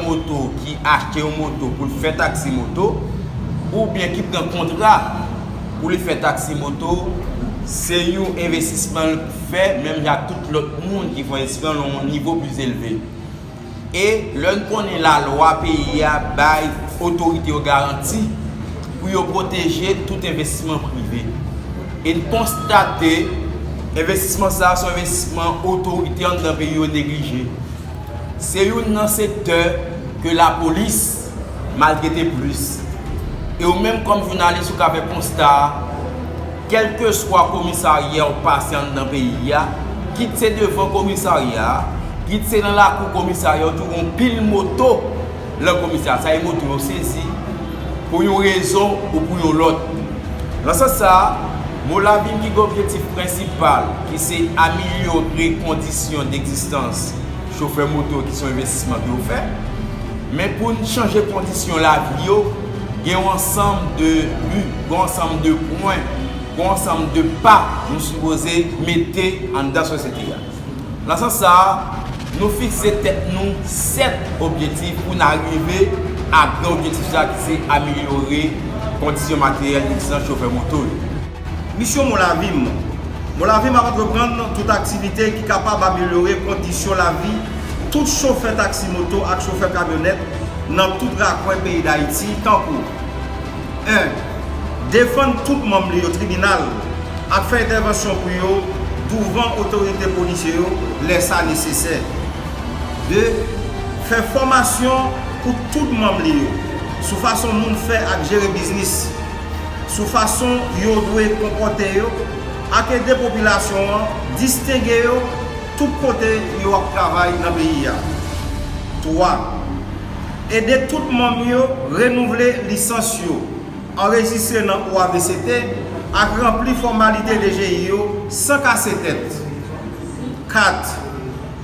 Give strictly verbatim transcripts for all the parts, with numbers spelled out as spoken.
moto ki achte yon moto pou l fè taksi moto, oubyen ki pran kontra pou li fè taksi moto, se yon envestisman l fè menm jan ak tout lòt moun ki fè envestisman nan yon nivo pli elve. E lè n konnen lalwa peyi a bay otorite yo garanti pou yo pwoteje tout envestisman prive. E n konstate envestisman sa a se yon envestisman otorite anndan peyi yo neglije. Se youn nan sektè ke lapolis maltrete plis. E ou menm kòm jounalis ou ka fè konsta a, kèlkeswa komisarya w pase anndan peyi a, kit se devan komisarya a, kit se nan lakou komisarya, ou twouve yon pil moto nan komisarya. Sa e moto yo sezi pou yon rezon ou pou yon lòt. Nan sans sa a, Molavim ki gen objektif prensipal ki se amelyore kondisyon degzistans chofè moto ki se yon envestisman ke yo fè, men pou n chanje kondisyon lavi yo, gen yon ansanm de bi, gen yon ansanm de pwen, gen yon ansanm de pa nou sipoze mete anndan sosyete a. Nan sans sa a, nou fikse tèt nou sèt objektif pou n arive a gran objektif sa ki se amelyore kondisyon materyèl egzistans chofè moto yo. Misyon Molavim. Molavim ap antreprann tout aktivite ki kapab amelyore kondisyon lavi tout chofè taksi moto ak chofè kamyonèt nan tout rakwen peyi Dayiti, tankou, en. Defann tout manm li yo tribinal ak fè entèvansyon pou yo douvan otorite polisye yo lè sa nesesè. De. Fè fòmasyon pou tout manm li yo sou fason moun fè ak jere biznis, sou fason yo dwe konpòte yo, ak ede popilasyon an distenge yo tout kote yo ap travay nan peyi a. Twa. Ede tout manm yo renouvle lisans yo, anrejistre nan O A V C T ak ranpli fòmalite D G I yo san kase tèt. Kat.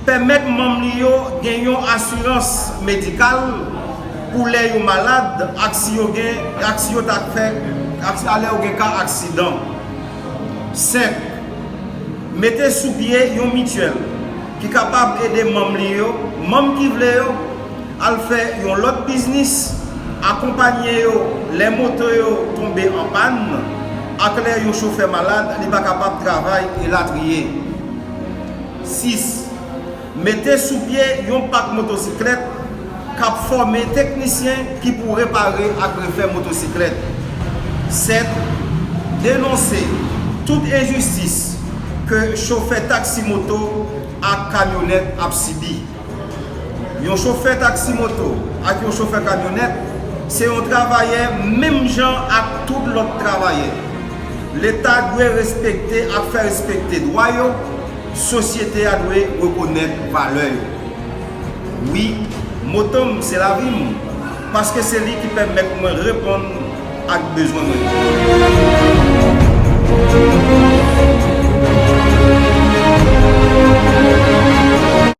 Pèmèt manm li yo gen yon asirans medikal pou lè yo malad ak si yo gen, ak si yo ta fè, ak si, a lè yo gen ka aksidan. Senk. Mete sou pye yon mityèl ki kapab ede manm li yo, manm ki vle yo, al fè yon lòt biznis, akonpanye yo lè moto yo tonbe an pàn, ak lè yon chofè malad, li pa kapab travay, elatriye. Sis. Mete sou pye yon pak motosiklèt k ap fòme teknisyen ki pou repare ak refè motosiklèt. Sèt. Denonse tout enjistis ke chofè taksi moto ak kamyonèt ap sibi. Yon chofè taksi moto ak yon chofè kamyonèt se yon travayè menm jan ak tout lòt travayè. Leta dwe respekte ak fè respekte dwa yo, sosyete a dwe rekonèt valè yo. Wi, moto m se lavi m, paske se li ki pèmèt mwen reponn ak bezwen mwen yo.